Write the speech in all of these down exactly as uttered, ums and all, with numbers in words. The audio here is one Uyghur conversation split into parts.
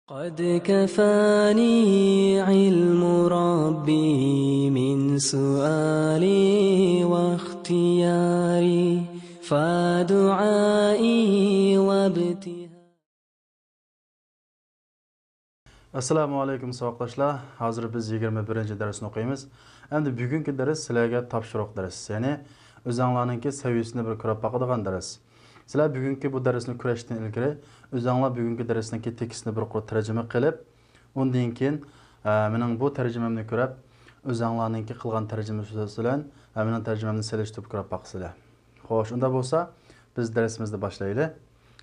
قد كفاني علم ربي من سؤالي واختياري، فدعائي وابتهالي. ئەسسالامۇ ئەلەيكۇم ساۋاقداشلار، ھازىر بىز يىگىرمە بىرىنچى دەرسنى ئوقۇيمىز. ئەمدى بۈگۈنكى دەرس سىلەرگە تاپشۇرۇق دەرس، يەنى ئۆزەڭلارنىڭكى سەۋىيىسىنى بىر كۆرۈپ باقىدىغان دەرس. سىلەر بۈگۈنكى بۇ دەرسنى كۆرۈشتىن ئىلگىرى ئۆزەڭلار بۈگۈنكى دەرسنىڭكى تېكىستىنى بىر قۇر تەرجىمە قىلىپ، ئۇندىن كېيىن، ئە، مېنىڭ بۇ تەرجىمەمنى كۆرۈپ، ئۆزەڭلارنىڭكى قىلغان تەرجىمىسى بىلەن، ئە، مېنىڭ تەرجىمەمنى سېلىشتۇرۇپ كۆرۈپ باقىسىلەر. خوش، ئۇنداق بولسا، بىز دەرسىمىزنى باشلايلى.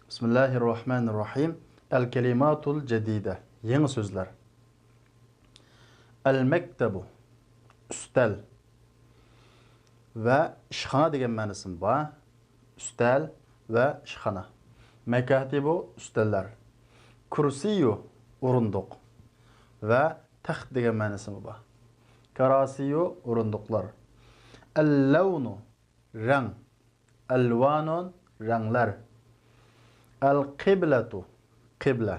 بىسمىللاھىرراھمانىرراھىم. ئەل كەلىماتۇل جەدىدە. يېڭى سۆزلەر. ئەل مەكتەبۇ، ئۈستەل ۋە ئىشخانا دېگەن مەنىسىمۇ بار. ئۈستەل ۋە ئىشخانا. مەكاتىبۇ، ئۈستەللەر. كۇرسىيۇ، ئورۇندۇق ۋە تەخت دېگەن مەنىسىمۇ بار. كاراسىيۇ، ئورۇندۇقلار. ئەللەۋنۇ، رەڭ. ئەلۋانۇن، رەڭلەر. ئەلقىبلەتۇ، قىبلە،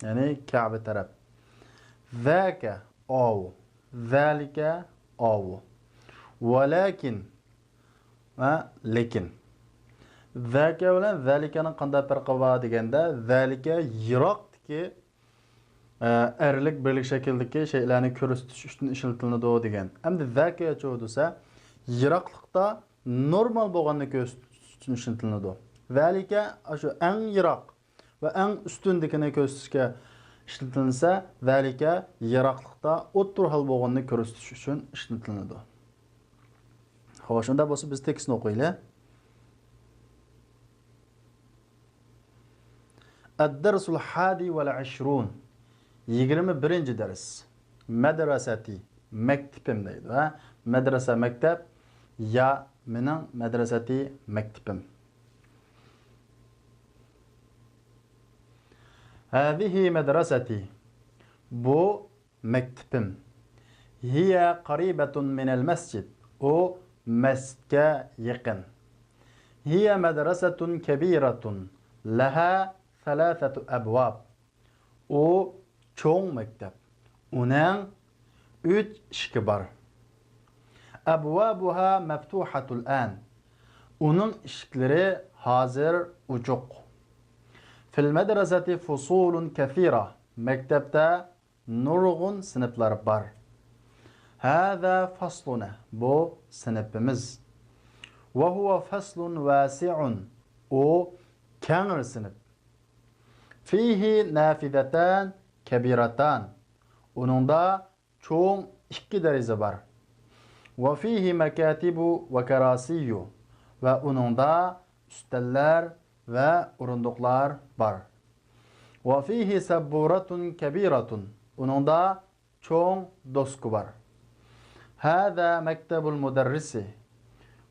يەنى كەبە تەرەپ. زاكە، ئاۋۇ. زالىكە، ئاۋۇ. ۋەلاكىن ۋە لېكىن. زاكە بىلەن زالىكەنىڭ قانداق پەرقى بار دېگەندە، زالىكە يىراقتىكى ئە، ئەرلىك بىرلىك شەكىلدىكى شەيئىلەرنى كۆرسىتىش ئۈچۈن ئىشلىتىلىدۇ دېگەن. ئەمدى زاكەچۇ دېسە، يىراقلىقتا نورمال بولغاننى كۆرسىتىش ئۈچۈن ئىشلىتىلىدۇ. زالىكە ئاشۇ ئەڭ يىراق ۋە ئەڭ ئۈستۈندىكىنى كۆرسىتىشكە ئىشلىتىلسە، زالىكە يىراقلىقتا ئوتتۇرا ھال بولغاننى كۆرسىتىش ئۈچۈن ئىشلىتىلىدۇ. خوش، ئۇنداق بولسا بىز تېكىستنى ئوقۇيلى. ئەددەرسۇل ھادى ۋەل ئىشرۇن. يىگىرمە بىرىنچى دەرس. مەدرەسەتى، مەكتىپىم دەيدۇ، ھە؟ مەدرەسە، مەكتەپ، يا مېنىڭ مەدرەسەتى، مەكتىپىم. ھەزىھى مەدرەسەتى. بۇ مەكتىپىم. ھىيە قەرىبەتۇن مىنەل مەسجىد. ئۇ مەسچىتكە يېقىن. ھىيە مەدرەسەتۇن كەبىرەتۇن. لەھا سەلاسەتۇ ئەبۋاب. ئۇ چوڭ مەكتەپ. ئۇنىڭ ئۈچ ئىشىكى بار. ئەبۋابۇھا مەفتۇھەتۇل ئان. ئۇنىڭ ئىشىكلىرى ھازىر ئوچۇق. فىل مەدرەسەتى فۇسۇلۇن كەسىرە. مەكتەپتە نۇرغۇن سىنىپلار بار. ھازا فەسلۇنا، بۇ سىنىپىمىز. ۋەھۇۋە فەسلۇن ۋاسىئۇن، ئۇ كەڭرى سىنىپ. فىھى نافىزەتان كەبىرەتان، ئۇنىڭدا چوڭ ئىككى دېرىزە بار. ۋەفىھى مەكاتىبۇ ۋەكەراسىيۇ، ۋە ئۇنىڭدا ئۈستەللەر ۋە ئورۇندۇقلار بار. ۋەفىھى سەببۇرەتۇن كەبىرەتۇن، ئۇنىڭدا چوڭ دوسكا بار. ھازا مەكتەبۇل مۇدەررىسى،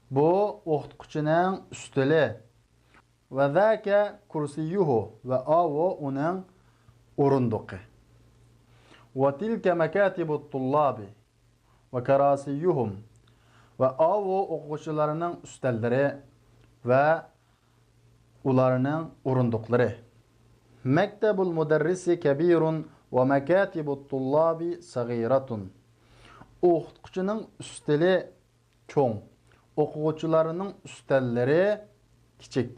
بۇ ئوقۇتقۇچىنىڭ ئۈستىلى. ۋە زاكە كۇرسىيۇھۇ، ۋە ئاۋۇ ئۇنىڭ ئورۇندۇقى. ۋە تىلكە مەكاتىبۇت تۇللابى ۋە كەراسىيۇھۇم، ۋە ئاۋۇ ئوقۇغۇچىلارنىڭ ئۈستەللىرى ۋە ئۇلارنىڭ ئورۇندۇقلىرى. مەكتەبۇل مۇدەررىسى كەبىرۇن ۋە مەكاتىبۇت تۇللابى سەغىرەتۇن. ئوقۇتقۇچىنىڭ ئۈستىلى چوڭ، ئوقۇغۇچىلارنىڭ ئۈستەللىرى كىچىك.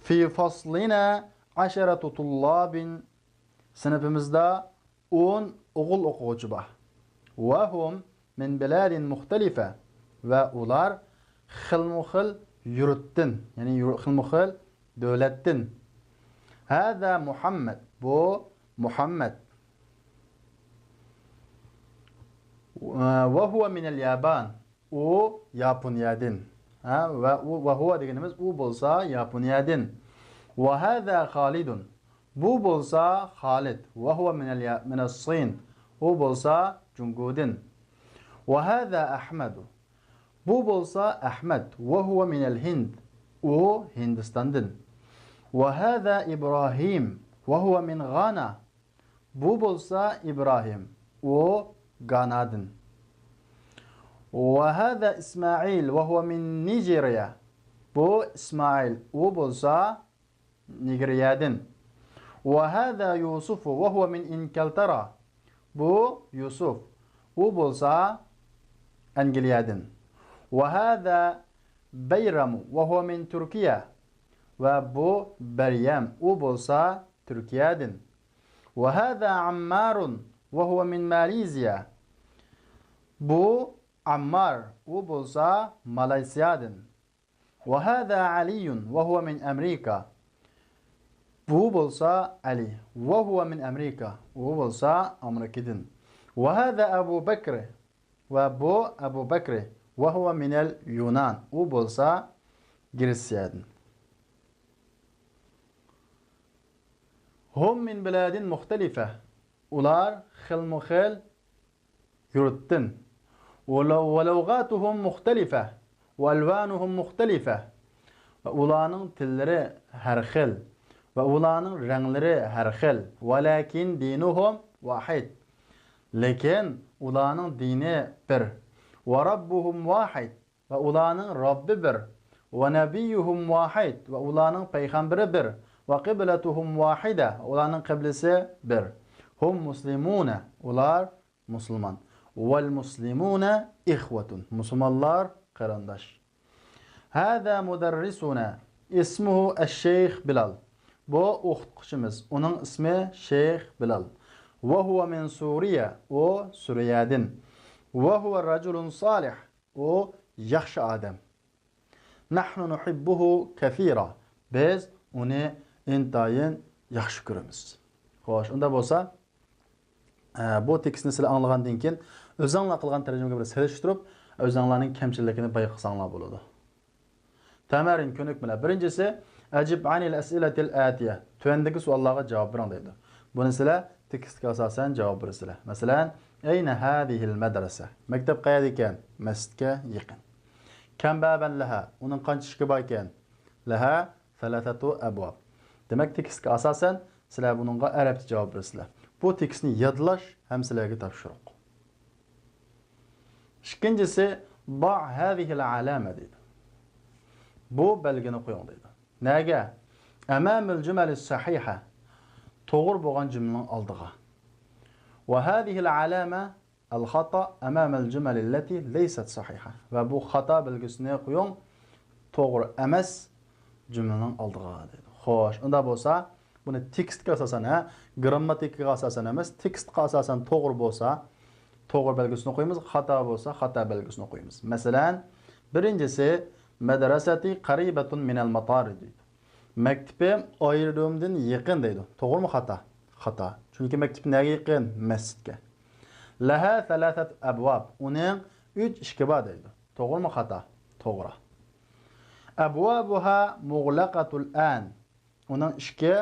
في فصلنا عشرة طلاب، سىنىپىمىزدا ئون ئوغۇل ئوقۇغۇچى بار. وهم من بلاد مختلفة، ۋە ئۇلار خىلمۇخىل يۇرتتىن، يەنى يۇر-، خىلمۇخىل دۆلەتتىن. هذا محمد، بۇ مۇھەممەد. وهو من اليابان، ئۇ ياپونىيەدىن. ھە، ۋە ئۇ، وهو دېگىنىمىز ئۇ بولسا ياپونىيەدىن. وهذا خالد، بۇ بولسا خالىد. وهو من اليا-، من الصين، ئۇ بولسا جۇڭگودىن. وهذا أحمد، بۇ بولسا ئەھمەد. وهو من الهند، ئۇ ھىندىستاندىن. وهذا إبراهيم، وهو من غانا، بۇ بولسا ئىبراھىم، ئۇ گانادىن. وهذا إسماعيل، وهو من نيجيريا، بۇ ئىسمائىل، ئۇ بولسا نىگېرىيەدىن. وهذا يوسف وهو من إنكلترا. بۇ يۈسۈف، ئۇ بولسا ئەنگلىيەدىن. وهذا بيرم وهو من تركيا. ۋە بۇ بەريەم، ئۇ بولسا تۈركىيەدىن. وهذا عمار وهو من ماليزيا. بۇ ئاممار، ئۇ بولسا مالايسىيادىن. وهذا علي وهو من أمريكا. بۇ بولسا ئەلى. وهو من أمريكا. ئۇ بولسا ئامېرىكىدىن. وهذا أبو بكر. ۋە بۇ ئەبۇ بەكرى. وهو من اليونان. ئۇ بولسا گرېتسىيەدىن. هم من بلاد مختلفة. ئۇلار خىلمۇ خىل يۇرتتىن. ولو-، ولغاتهم مختلفة، وألوانهم مختلفة. ۋە ئۇلارنىڭ تىللىرى ھەر خىل، ۋە ئۇلارنىڭ رەڭلىرى ھەر خىل. ولكن دينهم واحد. لېكىن ئۇلارنىڭ دىنى بىر. وربهم واحد. ۋە ئۇلارنىڭ رەببى بىر. ونبيهم واحد. ۋە ئۇلارنىڭ پەيغەمبىرى بىر. وقبلتهم واحدة. ۋە ئۇلارنىڭ قىبلىسى بىر. هم مسلمون. ئۇلار مۇسۇلمان. والمسلمون إخوة. مۇسۇلمانلار قېرىنداش. هذا مدرسنا اسمه الشيخ بلال. بۇ ئوقۇتقۇچىمىز. ئۇنىڭ ئىسمى شەيخ بىلال. وهو من سوريا. ئۇ سۈرىيەدىن. وهو رجل صالح. ئۇ ياخشى ئادەم. نحن نحبه كثيرا. بىز ئۇنى ئىنتايىن ياخشى كۆرىمىز. خوش، ئۇنداق بولسا، ئە، بۇ تېكىستنى سىلەر ئاڭلىغاندىن كېيىن ئۆزۈڭلار قىلغان تەرجىمىگە بىر سېلىشتۇرۇپ، ئۆزۈڭلارنىڭ كەمچىلىكىنى بايقىساڭلار بولىدۇ. تەمەرىن، كۆنۈكمىلەر. بىرىنچىسى، أجب عن الأسئلة الآتية. تۆۋەندىكى سوئاللارغا جاۋاب بېرىڭ دەيدۇ. بۇنى سىلەر تېكىستكە ئاساسەن جاۋاب بېرىسىلەر. مەسىلەن، أين هذه المدرسة؟ مەكتەپ قەيەردە ئىكەن؟ مەسچىتكە يېقىن. كم بابا لها؟ ئۇنىڭ قانچە ئىشىكى بار ئىكەن؟ لها ثلاثة أبواب. دېمەك، تېكىستكە ئاساسەن سىلەر بۇنىڭغا ئەرەبچە جاۋاب بېرىسىلەر. بۇ تېكىستنى يادلاش ھەم سىلەرگە تاپشۇرۇق. ئىككىنچىسى، ضع هذه العلامة دەيدۇ. بۇ بەلگىنى قويۇڭ دەيدۇ. نەگە؟ أمام الجمل الصحيحة. توغرا بولغان جۈملىنىڭ ئالدىغا. وهذه العلامة الخطأ أمام الجمل التي ليست صحيحة. ۋە بۇ خاتا بەلگىسىنى قويۇڭ توغرا ئەمەس جۈملىنىڭ ئالدىغا دەيدۇ. خوش، ئۇنداق بولسا، بۇنى تېكىستكە ئاساسەن، ھە، گىرامماتىكىغا ئاساسەن ئەمەس، تېكىستقا ئاساسەن توغرا بولسا، توغرا بەلگىسىنى قويىمىز، خاتا بولسا، خاتا بەلگىسىنى قويىمىز. مەسىلەن، بىرىنچىسى، مدرستي قريبة من المطار دەيدۇ. مەكتىپىم ئايرودرومدىن يېقىن دەيدۇ. توغرىمۇ خاتا؟ خاتا. چۈنكى مەكتىپ نەگە يېقىن؟ مەسچىتكە. لها ثلاثة أبواب. ئۇنىڭ ئۈچ ئىشىكى بار دەيدۇ. توغرىمۇ خاتا؟ توغرا. أبوابها مغلقة الآن. ئۇنىڭ ئىشىكى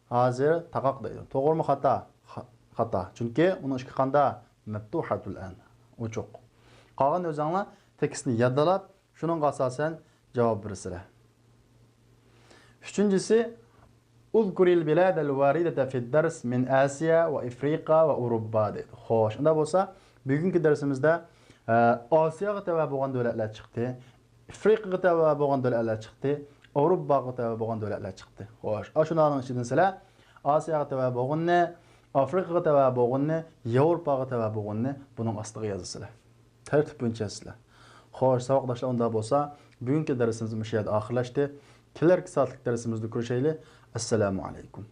ھازىر تاقاق دەيدۇ. توغرىمۇ خاتا؟ خا-، خاتا. چۈنكى ئۇنىڭ ئىشىكى قاندا؟ مفتوحة الآن. ئوچۇق. قالغان ئۆزۈڭلار تېكىستنى يادلاپ، شۇنىڭغا ئاساسەن جاۋاب بېرىسىلەر. ئۈچىنچىسى، اذكر البلاد الواردة في الدرس من آسيا وإفريقيا وأوروبا دەيدۇ. خوش، ئۇنداق بولسا، بۈگۈنكى دەرسىمىزدە، ئە، ئاسىياغا تەۋە بولغان دۆلەتلەر چىقتى، ئىفرىقىيەگە تەۋە بولغان دۆلەتلەر چىقتى، ئاۋروپاغا تەۋە بولغان دۆلەتلەر چىقتى. خوش، ئاشۇلارنىڭ ئىچىدىن سىلەر ئاسىياغا تەۋە بولغىنىنى، ئافرىقىغا تەۋە بولغىنىنى، ياۋروپاغا تەۋە بولغىنىنى بۇنىڭ ئاستىغا يازىسىلەر. تەرتىپ بويىچە يازىسىلەر. خوش، ساۋاقداشلار، ئۇنداق بولسا، بۈگۈنكى دەرسىمىز مۇشۇ يەردە ئاخىرلاشتى. كېلەركى سائەتلىك دەرسىمىزدە كۆرۈشەيلى. ئەسسالامۇ ئەلەيكۇم.